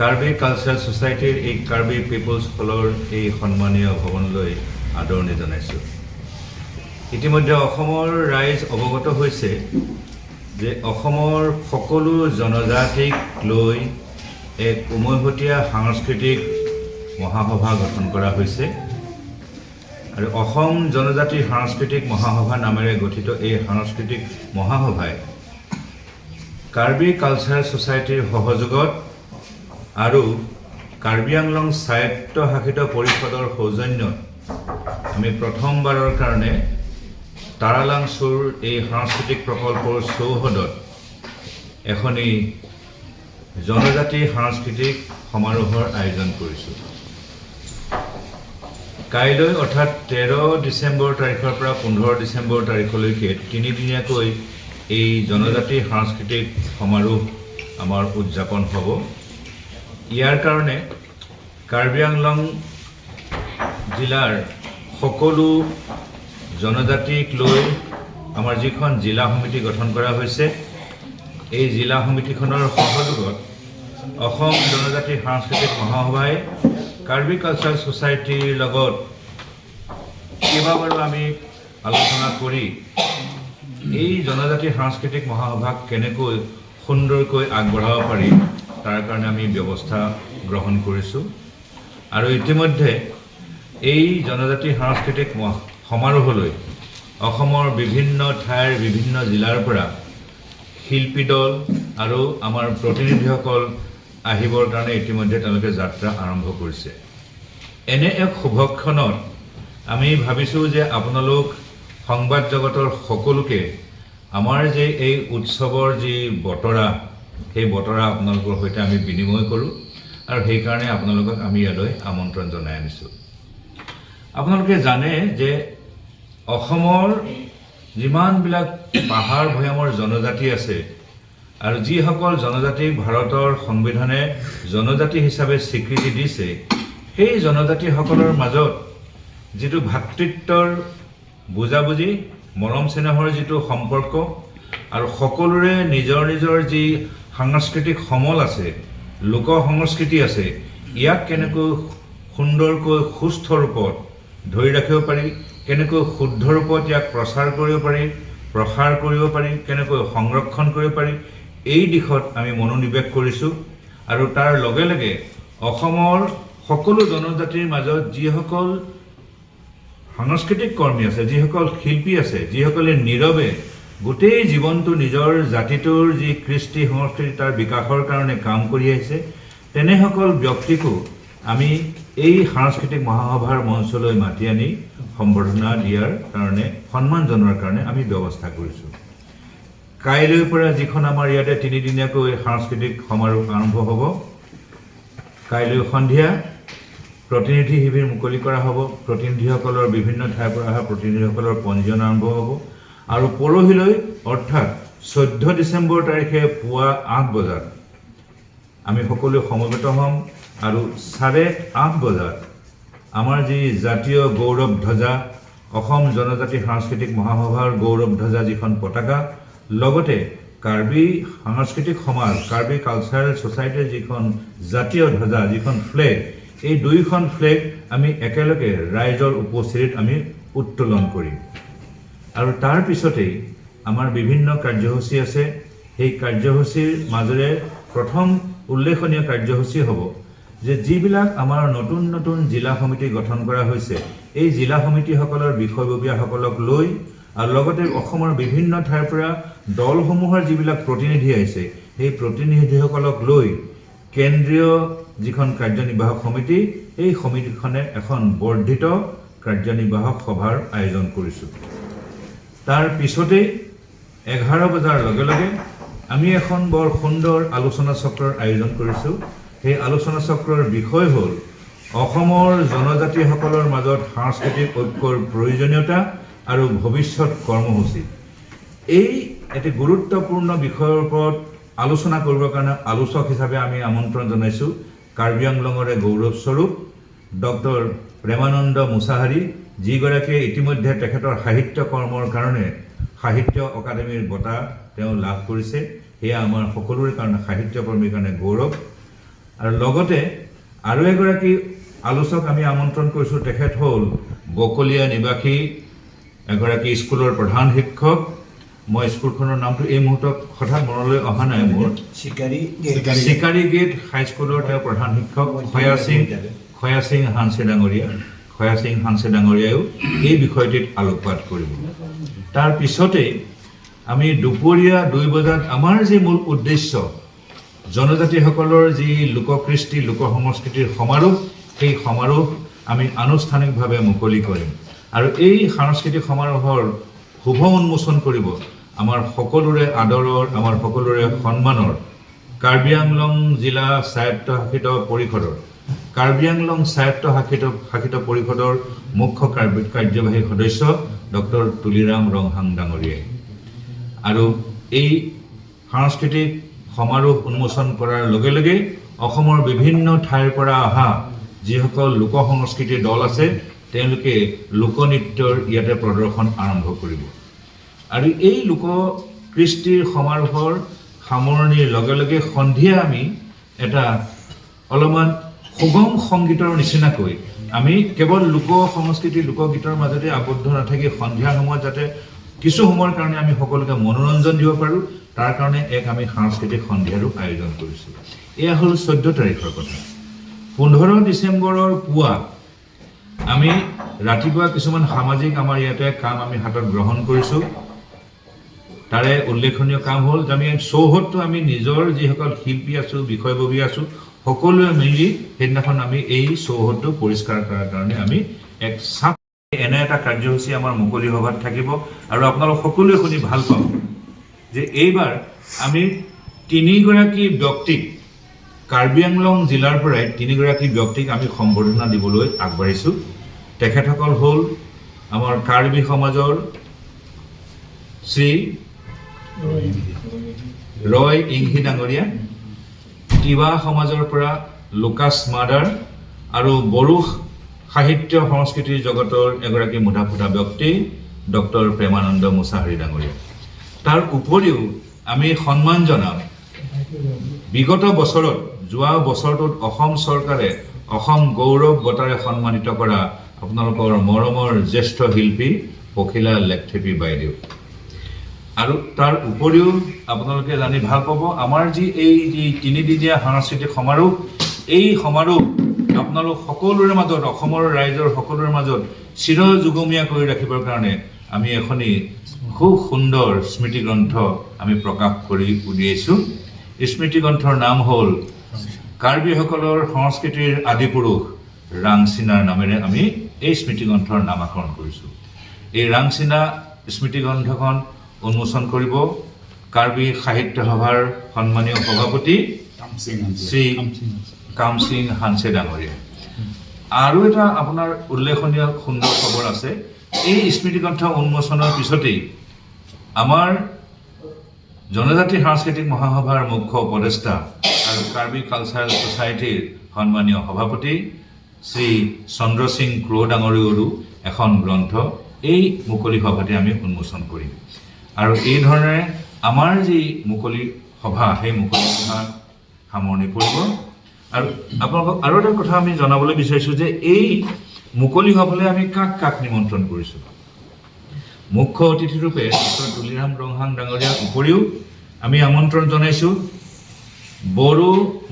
Karbi cultural ছ'চাইটিৰ এই Karbi people's হলৰ এই সন্মানীয় ভৱনলৈ আদৰণি জনাইছোঁ। ইতিমধ্যে অসমৰ ৰাইজ অৱগত হৈছে যে অসমৰ সকলো জনজাতিক লৈ এক উমৈহতীয়া সাংস্কৃতিক মহাসভা গঠন কৰা হৈছে আৰু অসম জনজাতি সাংস্কৃতিক মহাসভা নামেৰে গঠিত এই সাংস্কৃতিক মহাসভাই কাৰ্বি কালচাৰেল ছ'চাইটিৰ সহযোগত আৰু কাৰ্বি আংলং স্বায়ত্তশাসিত পৰিষদৰ সৌজন্যত আমি প্ৰথমবাৰৰ কাৰণে তাৰালাংচুৰ এই সাংস্কৃতিক প্ৰকল্পৰ চৌহদত এখনি জনজাতি সাংস্কৃতিক সমাৰোহৰ আয়োজন কৰিছোঁ। কাইলৈ, অৰ্থাৎ 13 ডিচেম্বৰ তাৰিখৰ পৰা 15 ডিচেম্বৰ তাৰিখলৈকে তিনিদিনীয়াকৈ এই জনজাতি সাংস্কৃতিক সমাৰোহ আমাৰ উদযাপন হ'ব। ইয়াৰ কাৰণে কাৰ্বি আংলং জিলাৰ সকলো জনজাতিক লৈ আমাৰ যিখন জিলা সমিতি গঠন কৰা হৈছে, এই জিলা সমিতিখনৰ সহযোগত অসম জনজাতি সাংস্কৃতিক মহাসভাই কাৰ্বি কালচাৰেল ছ'চাইটিৰ লগত কেইবাবাৰো আমি আলোচনা কৰি এই জনজাতি সাংস্কৃতিক মহাসভাক কেনেকৈ সুন্দৰকৈ আগবঢ়াব পাৰি, তাৰ কাৰণে আমি ব্যৱস্থা গ্ৰহণ কৰিছোঁ। আৰু ইতিমধ্যে এই জনজাতি সাংস্কৃতিক সমাৰোহলৈ অসমৰ বিভিন্ন ঠাইৰ বিভিন্ন জিলাৰ পৰা শিল্পী দল আৰু আমাৰ প্ৰতিনিধিসকল আহিবৰ কাৰণে ইতিমধ্যে তেওঁলোকে যাত্ৰা আৰম্ভ কৰিছে। এনে এক শুভক্ষণত আমি ভাবিছোঁ যে আপোনালোক সংবাদ জগতৰ সকলোকে আমাৰ যে এই উৎসৱৰ যি বতৰা, সেই বতৰা আপোনালোকৰ সৈতে আমি বিনিময় কৰোঁ আৰু সেইকাৰণে আপোনালোকক আমি ইয়ালৈ আমন্ত্ৰণ জনাই আনিছোঁ। আপোনালোকে জানে যে অসমৰ যিমানবিলাক পাহাৰ ভৈয়ামৰ জনজাতি আছে আৰু যিসকল জনজাতিক ভাৰতৰ সংবিধানে জনজাতি হিচাপে স্বীকৃতি দিছে, সেই জনজাতিসকলৰ মাজত যিটো ভাতৃত্বৰ বুজাবুজি, মৰম চেনেহৰ যিটো সম্পৰ্ক আৰু সকলোৰে নিজৰ নিজৰ যি সাংস্কৃতিক সমল আছে, লোক সংস্কৃতি আছে, ইয়াক কেনেকৈ সুন্দৰকৈ সুস্থ ৰূপত ধৰি ৰাখিব পাৰি, কেনেকৈ শুদ্ধ ৰূপত ইয়াক প্ৰচাৰ কৰিব পাৰি, প্ৰসাৰ কৰিব পাৰি, কেনেকৈ সংৰক্ষণ কৰিব পাৰি, এই দিশত আমি মনোনিৱেশ কৰিছোঁ। আৰু তাৰ লগে লগে অসমৰ সকলো জনজাতিৰ মাজত যিসকল সাংস্কৃতিক কৰ্মী আছে, যিসকল শিল্পী আছে, যিসকলে নীৰৱে গোটেই জীৱনটো নিজৰ জাতিটোৰ যি কৃষ্টি সংস্কৃতি, তাৰ বিকাশৰ কাৰণে কাম কৰি আহিছে, তেনেসকল ব্যক্তিকো আমি এই সাংস্কৃতিক মহাসভাৰ মঞ্চলৈ মাতি আনি সম্বৰ্ধনা দিয়াৰ কাৰণে, সন্মান জনোৱাৰ কাৰণে আমি ব্যৱস্থা কৰিছোঁ। কাইলৈৰ পৰা যিখন আমাৰ ইয়াতে তিনিদিনীয়াকৈ সাংস্কৃতিক সমাৰোহ আৰম্ভ হ'ব, কাইলৈ সন্ধিয়া প্ৰতিনিধি শিবিৰ মুকলি কৰা হ'ব। প্ৰতিনিধিসকলৰ, বিভিন্ন ঠাইৰ পৰা অহা প্ৰতিনিধিসকলৰ পঞ্জীয়ন আৰম্ভ হ'ব আৰু পৰহিলৈ, অৰ্থাৎ 14 ডিচেম্বৰ তাৰিখে পুৱা 8 বজাত আমি সকলোৱে সমবেত হ'ম আৰু 8:30 বজাত আমাৰ যি জাতীয় গৌৰৱ ধ্বজা, অসম জনজাতি সাংস্কৃতিক মহাসভাৰ গৌৰৱ ধ্বজা যিখন পতাকা, লগতে কাৰ্বি সাংস্কৃতিক সমাজ, কাৰ্বি কালচাৰেল ছ'চাইটিৰ যিখন জাতীয় ধ্বজা, যিখন ফ্লেগ, এই দুয়োখন ফ্লেগ আমি একেলগে ৰাইজৰ উপস্থিতিত আমি উত্তোলন কৰিম। আৰু তাৰ পিছতেই আমাৰ বিভিন্ন কাৰ্যসূচী আছে। সেই কাৰ্যসূচীৰ মাজেৰে প্ৰথম উল্লেখনীয় কাৰ্যসূচী হ'ব যে যিবিলাক আমাৰ নতুন নতুন জিলা সমিতি গঠন কৰা হৈছে, এই জিলা সমিতিসকলৰ বিষয়ববীয়াসকলক লৈ আৰু লগতে অসমৰ বিভিন্ন ঠাইৰ পৰা দলসমূহৰ যিবিলাক প্ৰতিনিধি আহিছে, সেই প্ৰতিনিধিসকলক লৈ কেন্দ্ৰীয় যিখন কাৰ্যনিৰ্বাহক সমিতি, এই সমিতিখনে এখন বৰ্ধিত কাৰ্যনিৰ্বাহক সভাৰ আয়োজন কৰিছোঁ। তাৰ পিছতেই 11 বজাৰ লগে লগে আমি এখন বৰ সুন্দৰ আলোচনা চক্ৰৰ আয়োজন কৰিছোঁ। সেই আলোচনা চক্ৰৰ বিষয় হ'ল অসমৰ জনজাতিসকলৰ মাজত সাংস্কৃতিক ঐক্যৰ প্ৰয়োজনীয়তা আৰু ভৱিষ্যত কৰ্মসূচী। এই এটি গুৰুত্বপূৰ্ণ বিষয়ৰ ওপৰত আলোচনা কৰিবৰ কাৰণে আলোচক হিচাপে আমি আমন্ত্ৰণ জনাইছোঁ কাৰ্বি আংলঙৰে গৌৰৱস্বৰূপ ডক্টৰ প্ৰেমানন্দ মুছাহাৰী, যিগৰাকীয়ে ইতিমধ্যে তেখেতৰ সাহিত্য কৰ্মৰ কাৰণে সাহিত্য অকাডেমীৰ বঁটা তেওঁ লাভ কৰিছে। সেয়া আমাৰ সকলোৰে কাৰণে, সাহিত্যকৰ্মীৰ কাৰণে গৌৰৱ। আৰু লগতে আৰু এগৰাকী আলোচক আমি আমন্ত্ৰণ কৰিছোঁ। তেখেত হ'ল বকলীয়া নিবাসী এগৰাকী স্কুলৰ প্ৰধান শিক্ষক। মই স্কুলখনৰ নামটো এই মুহূৰ্তত হঠাৎ মনলৈ অহা নাই মোৰ। চিকাৰী। চিকাৰী গেট হাইস্কুলৰ তেওঁ প্ৰধান শিক্ষক খয়াচিং হানচে ডাঙৰীয়া। খয়াচিং হানচে ডাঙৰীয়াইও এই বিষয়টিত আলোকপাত কৰিব। তাৰ পিছতেই আমি দুপৰীয়া 2 বজাত আমাৰ যি মূল উদ্দেশ্য, জনজাতিসকলৰ যি লোককৃষ্টি, লোক সংস্কৃতিৰ সমাৰোহ, সেই সমাৰোহ আমি আনুষ্ঠানিকভাৱে মুকলি কৰিম। আৰু এই সাংস্কৃতিক সমাৰোহৰ শুভ উন্মোচন কৰিব আমাৰ সকলোৰে আদৰৰ, আমাৰ সকলোৰে সন্মানৰ কাৰ্বি আংলং জিলা স্বায়ত্তশাসিত পৰিষদৰ, কাৰ্বি আংলং স্বায়ত্তশাসিত শাসিত পৰিষদৰ মুখ্য কাৰ্যবাহী সদস্য ডক্টৰ তুলিৰাম ৰংহাং ডাঙৰীয়াই। আৰু এই সাংস্কৃতিক সমাৰোহ উন্মোচন কৰাৰ লগে লগে অসমৰ বিভিন্ন ঠাইৰ পৰা অহা যিসকল লোক সংস্কৃতিৰ দল আছে, তেওঁলোকে লোকনৃত্যৰ ইয়াতে প্ৰদৰ্শন আৰম্ভ কৰিব। আৰু এই লোক কৃষ্টিৰ সমাৰোহৰ সামৰণিৰ লগে লগে সন্ধিয়া আমি এটা অলপমান সুগম সংগীতৰ নিচিনাকৈ, আমি কেৱল লোক সংস্কৃতি, লোকগীতৰ মাজতে আবদ্ধ নাথাকি সন্ধিয়া সময়ত যাতে কিছু সময়ৰ কাৰণে আমি সকলোকে মনোৰঞ্জন দিব পাৰোঁ, তাৰ কাৰণে এক আমি সাংস্কৃতিক সন্ধিয়াৰো আয়োজন কৰিছোঁ। এয়া হ'ল 14 তাৰিখৰ কথা। 15 ডিচেম্বৰৰ পুৱা আমি ৰাতিপুৱা কিছুমান সামাজিক আমাৰ ইয়াতে কাম আমি হাতত গ্ৰহণ কৰিছোঁ। তাৰে উল্লেখনীয় কাম হ'ল যে আমি চৌহদটো আমি নিজৰ যিসকল শিল্পী আছোঁ, বিষয়ববীয়া আছোঁ, সকলোৱে মিলি সেইদিনাখন আমি এই চৌহদটো পৰিষ্কাৰ কৰাৰ কাৰণে আমি এক চাফ এনে এটা কাৰ্যসূচী আমাৰ মুকলি সভাত থাকিব। আৰু আপোনালোক সকলোৱে শুনি ভাল পাব যে এইবাৰ আমি তিনিগৰাকী ব্যক্তিক, কাৰ্বি আংলং জিলাৰ পৰাই তিনিগৰাকী ব্যক্তিক আমি সম্বৰ্ধনা দিবলৈ আগবাঢ়িছোঁ। তেখেতসকল হ'ল আমাৰ কাৰ্বি সমাজৰ শ্ৰী ৰয় ইংহি ডাঙৰীয়া, তিৱা সমাজৰ পৰা লুকাছ মাদাৰ আৰু বড়ো সাহিত্য সংস্কৃতিৰ জগতৰ এগৰাকী মুধাফুটা ব্যক্তি ডক্টৰ প্ৰেমানন্দ মুছাহাৰী ডাঙৰীয়া। তাৰ উপৰিও আমি সন্মান জনাম বিগত বছৰত, যোৱা বছৰটোত অসম চৰকাৰে অসম গৌৰৱ বঁটাৰে সন্মানিত কৰা আপোনালোকৰ মৰমৰ জ্যেষ্ঠ শিল্পী পখিলা লেখথেপী বাইদেউ। আৰু তাৰ উপৰিও আপোনালোকে জানি ভাল পাব, আমাৰ যি এই যি তিনিদিনীয়া সাংস্কৃতিক সমাৰোহ, এই সমাৰোহ আপোনালোক সকলোৰে মাজত, অসমৰ ৰাইজৰ সকলোৰে মাজত চিৰযুগমীয়া কৰি ৰাখিবৰ কাৰণে আমি এখনি খুব সুন্দৰ স্মৃতিগ্ৰন্থ আমি প্ৰকাশ কৰি উলিয়াইছোঁ। স্মৃতিগ্ৰন্থৰ নাম হ'ল কাৰ্বিসকলৰ সংস্কৃতিৰ আদিপুৰুষ ৰাংচিনাৰ নামেৰে আমি এই স্মৃতিগ্ৰন্থৰ নামাকৰণ কৰিছোঁ। এই ৰাংচিনা স্মৃতিগ্ৰন্থখন উন্মোচন কৰিব কাৰ্বি সাহিত্য সভাৰ সন্মানীয় সভাপতি শ্ৰী কামসিং হানছে ডাঙৰীয়া। আৰু এটা আপোনাৰ উল্লেখনীয় সুন্দৰ খবৰ আছে। এই স্মৃতিগ্ৰন্থ উন্মোচনৰ পিছতেই আমাৰ জনজাতি সাংস্কৃতিক মহাসভাৰ মুখ্য উপদেষ্টা আৰু কাৰ্বি কালচাৰেল ছ'চাইটিৰ সন্মানীয় সভাপতি শ্ৰী চন্দ্ৰ সিং ক্ৰ' ডাঙৰীয়াৰো এখন গ্ৰন্থ এই মুকলি সভাতে আমি উন্মোচন কৰিম। আৰু এই ধৰণেৰে আমাৰ যি মুকলি সভা, সেই মুকলি সভা সামৰণি পৰিব। আৰু আপোনালোকক আৰু এটা কথা আমি জনাবলৈ বিচাৰিছোঁ যে এই মুকলি সভালৈ আমি কাক কাক নিমন্ত্ৰণ কৰিছোঁ। মুখ্য অতিথিৰূপে ডক্টৰ তুলিৰাম ৰংহাং ডাঙৰীয়াৰ উপৰিও আমি আমন্ত্ৰণ জনাইছোঁ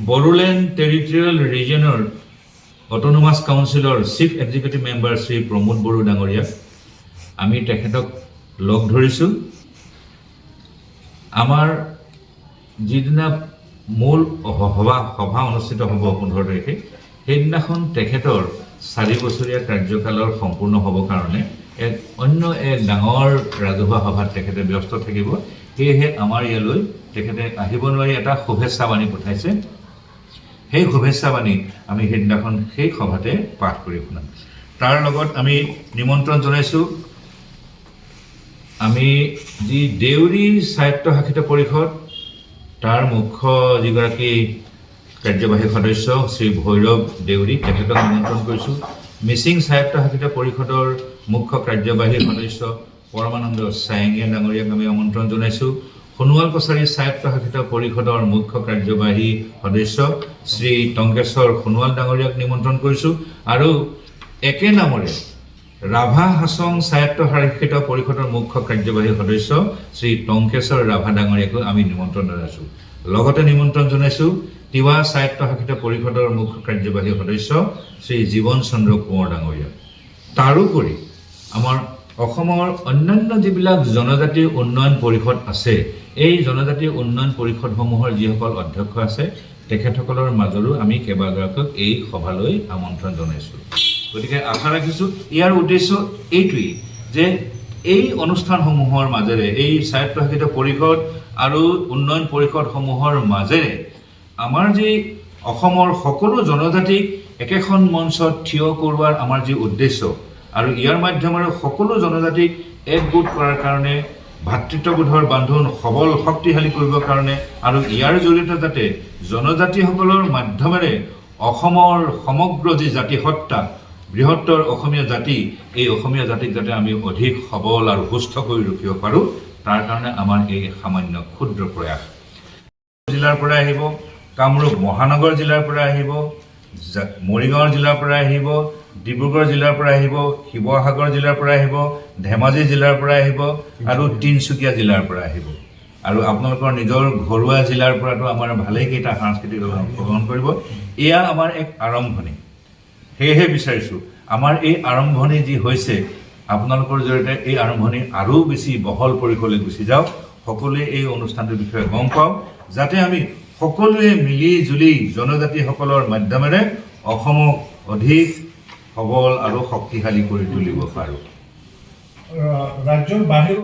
বড়োলেণ্ড টেৰিটৰিয়েল ৰিজনৰ অট'নমাছ কাউন্সিলৰ chief executive member Shri Pramod Boro ডাঙৰীয়াক আমি তেখেতক লগ ধৰিছোঁ। আমাৰ যিদিনা মূল সভা অনুষ্ঠিত হ'ব 15 তাৰিখে, সেইদিনাখন তেখেতৰ 4 বছৰীয়া কাৰ্যকালৰ সম্পূৰ্ণ হ'বৰ কাৰণে এক অন্য এক ডাঙৰ ৰাজহুৱা সভাত তেখেতে ব্যস্ত থাকিব। সেয়েহে আমাৰ ইয়ালৈ তেখেতে আহিব নোৱাৰি এটা শুভেচ্ছা বাণী পঠাইছে। সেই শুভেচ্ছা বাণী আমি সেইদিনাখন সেই সভাতে পাঠ কৰি শুনাম। তাৰ লগত আমি নিমন্ত্ৰণ জনাইছোঁ আমি যি দেউৰী স্বায়ত্তশাসিত পৰিষদ, তাৰ মুখ্য যিগৰাকী কাৰ্যবাহী সদস্য শ্ৰী ভৈৰৱ দেউৰী, তেখেতক নিমন্ত্ৰণ কৰিছোঁ। মিচিং স্বায়ত্তশাসিত পৰিষদৰ মুখ্য কাৰ্যবাহী সদস্য পৰমানন্দ চায়েঙীয়া ডাঙৰীয়াক আমি আমন্ত্ৰণ জনাইছোঁ। সোণোৱাল কছাৰী স্বায়ত্তশাসিত পৰিষদৰ মুখ্য কাৰ্যবাহী সদস্য শ্ৰী টংকেশ্বৰ সোণোৱাল ডাঙৰীয়াক নিমন্ত্ৰণ কৰিছোঁ আৰু একে নামৰে ৰাভা হাছং স্বায়ত্তশাসিত পৰিষদৰ মুখ্য কাৰ্যবাহী সদস্য শ্ৰী টংকেশ্বৰ ৰাভা ডাঙৰীয়াকো আমি নিমন্ত্ৰণ জনাইছোঁ। লগতে নিমন্ত্ৰণ জনাইছোঁ তিৱা স্বায়ত্তশাসিত পৰিষদৰ মুখ্য কাৰ্যবাহী সদস্য শ্ৰী জীৱন চন্দ্ৰ কোঁৱৰ ডাঙৰীয়া। তাৰোপৰি আমাৰ অসমৰ অন্যান্য যিবিলাক জনজাতি উন্নয়ন পৰিষদ আছে, এই জনজাতি উন্নয়ন পৰিষদসমূহৰ যিসকল অধ্যক্ষ আছে, তেখেতসকলৰ মাজৰো আমি কেইবাগৰাকীক এই সভালৈ আমন্ত্ৰণ জনাইছোঁ। গতিকে আশা ৰাখিছোঁ, ইয়াৰ উদ্দেশ্য এইটোৱেই যে এই অনুষ্ঠানসমূহৰ মাজেৰে, এই স্বায়ত্তশাসিত পৰিষদ আৰু উন্নয়ন পৰিষদসমূহৰ মাজেৰে আমাৰ যি অসমৰ সকলো জনজাতিক একেখন মঞ্চত থিয় কৰোৱাৰ আমাৰ যি উদ্দেশ্য আৰু ইয়াৰ মাধ্যমেৰে সকলো জনজাতিক একগোট কৰাৰ কাৰণে, ভাতৃত্ববোধৰ বান্ধোন সবল শক্তিশালী কৰিবৰ কাৰণে আৰু ইয়াৰ জৰিয়তে যাতে জনজাতিসকলৰ মাধ্যমেৰে অসমৰ সমগ্ৰ যি জাতিসত্তা, বৃহত্তৰ অসমীয়া জাতি, এই অসমীয়া জাতিক যাতে আমি অধিক সবল আৰু সুস্থ কৰি ৰাখিব পাৰোঁ, তাৰ কাৰণে আমাৰ এই সামান্য ক্ষুদ্ৰ প্ৰয়াস। জিলাৰ পৰা আহিব, কামৰূপ মহানগৰ জিলাৰ পৰা আহিব, মৰিগাঁও জিলাৰ পৰা আহিব, ডিব্ৰুগড় জিলাৰ পৰা আহিব, শিৱসাগৰ জিলাৰ পৰা আহিব, ধেমাজি জিলাৰ পৰা আহিব আৰু তিনিচুকীয়া জিলাৰ পৰা আহিব। আৰু আপোনালোকৰ নিজৰ ঘৰুৱা জিলাৰ পৰাতো আমাৰ ভালেকেইটা সাংস্কৃতিক দলে অংশগ্ৰহণ কৰিব। এয়া আমাৰ এক আৰম্ভণি। সেয়েহে বিচাৰিছোঁ, আমাৰ এই আৰম্ভণি যি হৈছে, আপোনালোকৰ জৰিয়তে এই আৰম্ভণি আৰু বেছি বহল পৰিসৰলৈ গুচি যাওক, সকলোৱে এই অনুষ্ঠানটোৰ বিষয়ে গম পাওক, যাতে আমি সকলোৱে মিলি জুলি জনজাতিসকলৰ মাধ্যমেৰে অসমক অধিক সবল আৰু শক্তিশালী কৰি তুলিব পাৰোঁ। ৰাজ্যৰ বাহিৰত